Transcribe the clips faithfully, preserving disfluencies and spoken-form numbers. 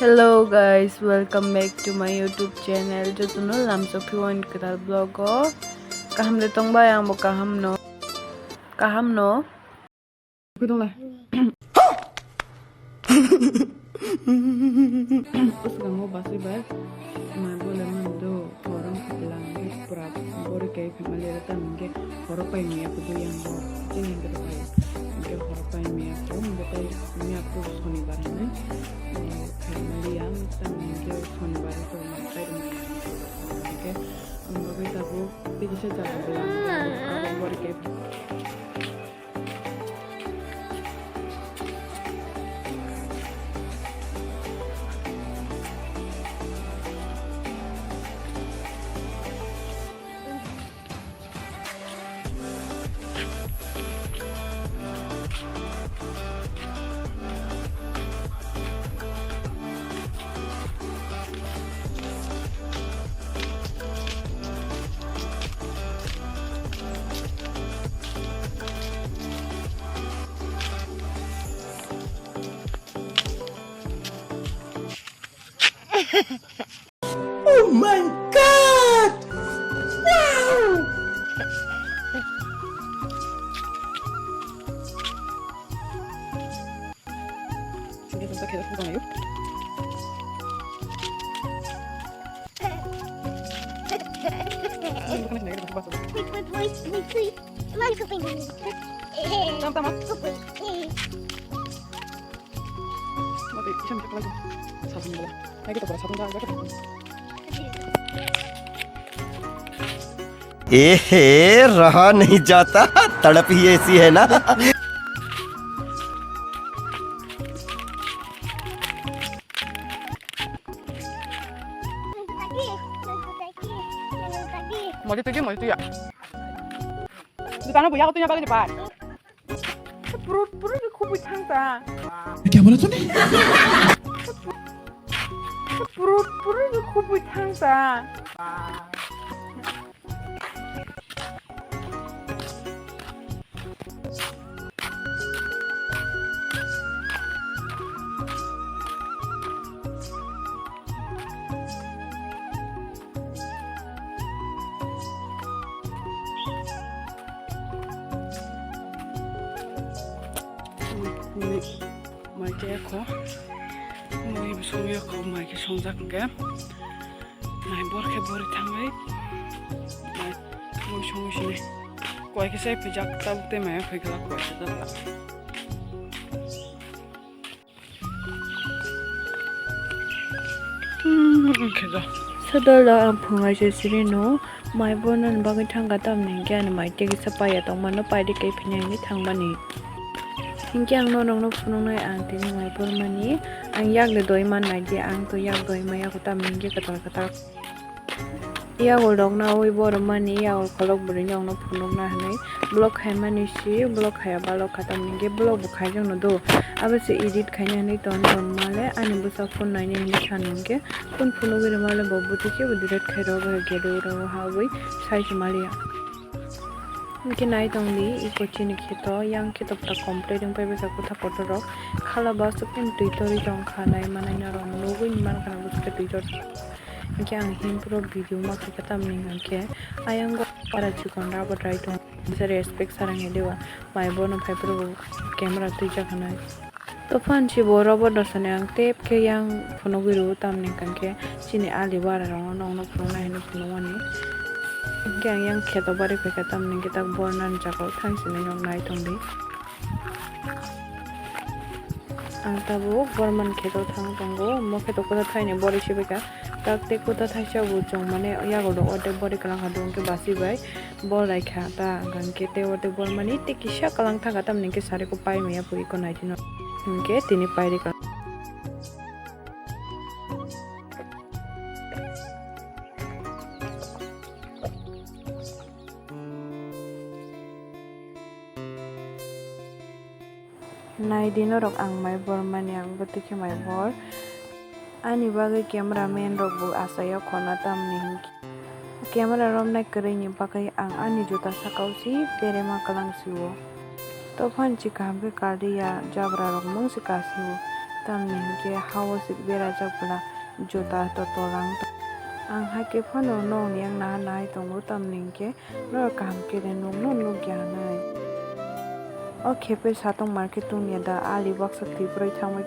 Hello guys, welcome back to my YouTube channel. Jotono lamsok phiwan kwtal vlog o. Kaham de tongbai, ang bo kaham no. Kaham no. Kudong la. Usgango basi bai. Mai bole mando. Orang sebelah ni pura bori kai family rata mungke horo pai miya kudu yang bo. Jing yang kudu pai. Mungke horo pai miya kudu, mungke pai miya kudu sonibar ni. Family yang tang mungke sonibar itu mai pai miya kudu. Mungke ang bagai tabu, tigi se jaga bilang. Abo bori kai. Oh my God! Wow! ए हे, रहा नहीं जाता, तड़प ही ऐसी है ना। Modi tuju, modi tuya. Dukano buya ko tuya bagani pai. Purut purut ni khubui thang ta. क्या बोला तूने? Purut purut ni khubui thang ta. Mai khe kho, mai songya kho, mai khe songjak hwnkhe, mai bor khe bori thangai, mai mui songwi sini, koi khe sai phijak tabuk tei mai phai khala koi khe tabuk. Sadol da ang phungai se siri no, mai bono ni bagwi thangkha tamni hwnkhe ani mai tei kisa paiya tongmano, paidi khe phini hwnwi thangmani. Hinkhe ang norokno phunuknai ang tini mai bormani, ang yakni doi man naidi, ang to yak doi maya kho tamni hwnkhe kwtal kwtal. Yago rokna ui borok mani yago khorok bwrwi nokno phunukna hwnwi vlog khaimani si vlog khaiya balok kha tamni hwnkhe vlog bo khaijakno do abo se edit khaina hwnwi ton ton male ani bwsa phone naina hwnwi sano hwnkhe phone phunugwi rwmale bo bwtwi khe bo delete khairok gede uro hawi sai se maliya. Hwnkhe nai tongdi iko chini kheto yang kheto pura complete wngpai bwkha kwthar kotor rok khala basuk twi torwi tongkha nai manai norok nugwi mankha na bwswk twi tor. Hingke ang himpro video ma khe tamni hingke ayang go para chikon rabo try tong. Bisa respect sarang he dewa mai bono phai pro camera twi jakhanai. To phan si bo rabo dosani ang tep khe yang phunugwi rw tamni hingke chini ali bara rong no nokno phunuknai hinwi phunukmani. Hingke ang yang kheto bari phaikha tamni hingke tak bornani jagao thang sini nok nai tongdi. Ang tabuk borman kheto thang tongo, omo kheto kota thaini bori sibika. Tak tei kota thaisa bo chwng mane yago do ordek bori kwlangkha do hwnkhe basi bai bol raikha ta hwnkhe tei ordek bormani tei kisa kwlang thangkha tamni hwnkhe sari ko pai maya puri ko naidi no hwnkhe tini pai rikha. Naidi norok ang mai bor mani ang bwtwi khe mai bor. Ani bagwi camera man rok bo achaio khorna tamni hinkhe. Camera romnai kwrwini bagwi ang ani juta sakao si berema kwlang sio. Tophani si kaham khe kardiya jabra rok mung si kasio. Tamni hinkhe hao se berajak bwla juta to tolang tong. Ang hakhe phano nokni yak naha nahai tongo, tamni hinkhe norok kaham khe de nukno nukya hinwi. O khepe satung market tungya da ali baksa twi phrwi thangwi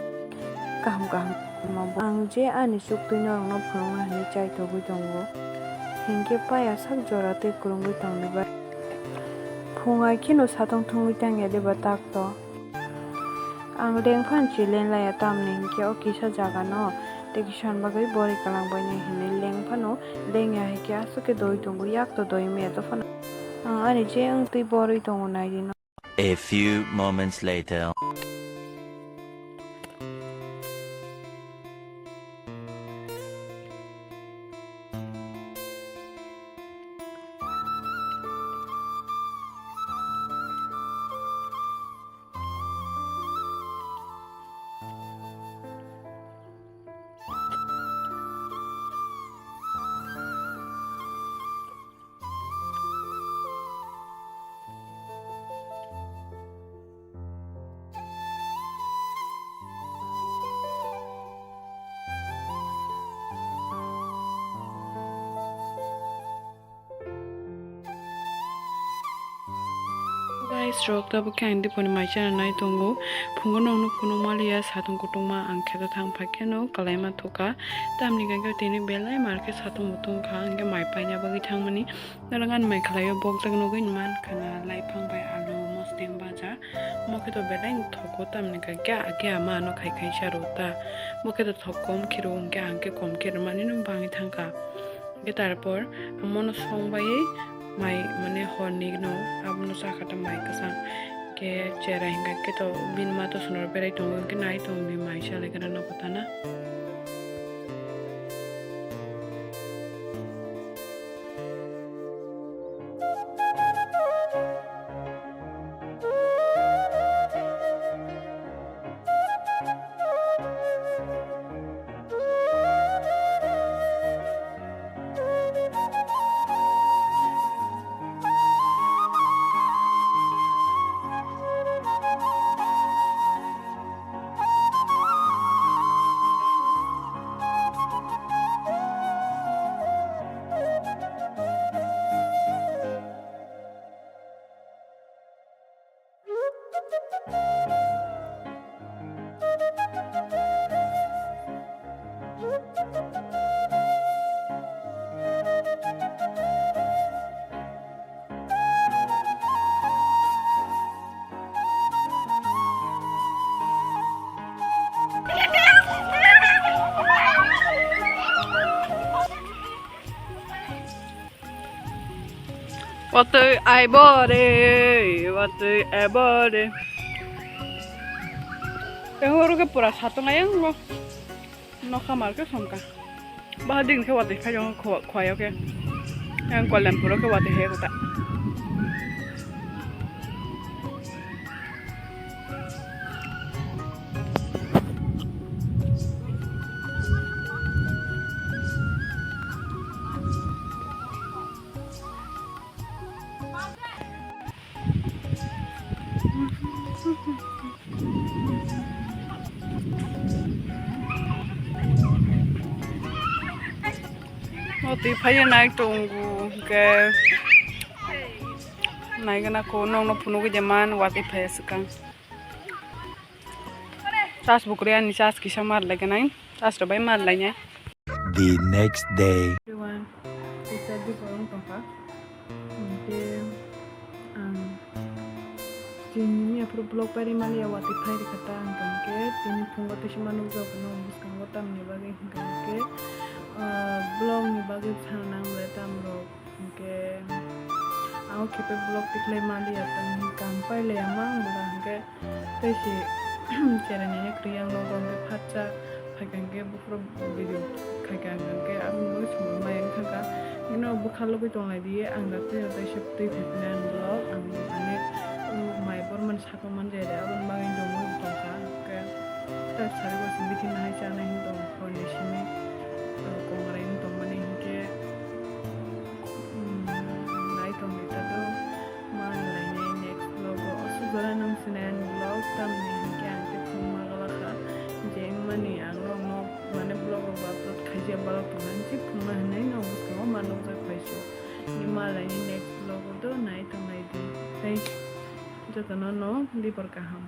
kaham kaham ma bo. Ang je ani chuktwi norokno phunukna hinwi chaithogwi tongo. Hinkhe paya sak jora tei kwrwngwi tongni bai. Phung hai kheno satung thungwi tangya de ba tak to. Ang lengphano chilen laiya, tamni hinkhe o kisa jagano tei kisa bagwi borwi kwlangbainai hinwi lengphano lengya hai khe aswk khe doi tongo, yak to doi maya dophano. Ang ani je wng twi borwi tongo naidi no. A few moments later. Guys, rok tabuk khe ang diponi mai chana nai tongo. Phungo nokno phunuk maliya, satung kutung ma ang kheto thang phai kheno kwlai ma thuka. Tamni hwnkhe tini belai mar khe satung mutung kha, hwnkhe mai paina bagwi thangmani. Norok ani mai khwlaio bokjak nugwi mankha na, laiphang bai alu, mosdeng baja. Mo khe to belai thogo, tamni hwnkhe khe age ama ano khai khai sa rw ta. Mo khe to thok kom khe rw, hwnkhe ang khe kom khe rwmani no bangwi thangkha. Hwnkhe tarpor mono song baiwi mai, mane horni no abono chakha ta mai kwchang. Khe cherai hwnkhe khe to bini ma to sonor berai tongo, hwnkhe nai tongo bini mai salai gana nogo tana. Watwi aibo re, watwi aibo re. Tengoro ke pura satung ayang bo. Nokha mar ke somka. Bahading khe watwi phai jong khwa-, khwayo khe. Yang Kolempuro khe watwi he kota. Watwi phaiya nai tongo hwnkhe naigana kho nokno phunugwi de man watwi phaiya swkang. Charge bo kwrwi ani charge kisa mar lai gwnang. Charge rwbai mar lai nai. The next day. Everyone, kisa dipor wng tongkha. Hwnkhe ang chini miya phuru vlog pairi maliya watwi phai rikha ta ang tongkhe. Tini phungo twi sima nukjago no bwskango tamni bagwi hwnkhe, ah, vlog ni bagwi sana nang le tam rok. Hwnkhe ang o khepe vlog tikhlai maliya tong, kaham pailaiya ma ang bwla hwnkhe tei se cherai naina kwrwi ang nogo hwnkhe phatsa phaikha hwnkhe buphuru video khaikha hwnkhe aboni bagwi samung maya wngkha kha. Bini ulo bwkha logwi tonglai di ang da tei tei se twi phai phai nai ang vlog ang ani mai bormani sakno manjai de aboni bagwi dongwi tongkha hwnkhe. Tak sari bo se bithi nahai chanai hwn tong, horni simi, uh, kongrai wng tongmani hinkhe, um, nai tongdi ta do, ma lainai next vlog o. Aswk jora nang sinai ani vlog, tamni hinkhe ang tei phung ma galakha, je Mane vlog rok upload khaijak balok tongnai, chip thwngna hinwi no bwskango ma nukjak phai su. Ni malaini next vlog o do nai tongnai di. Tei jotono no dibor kaham.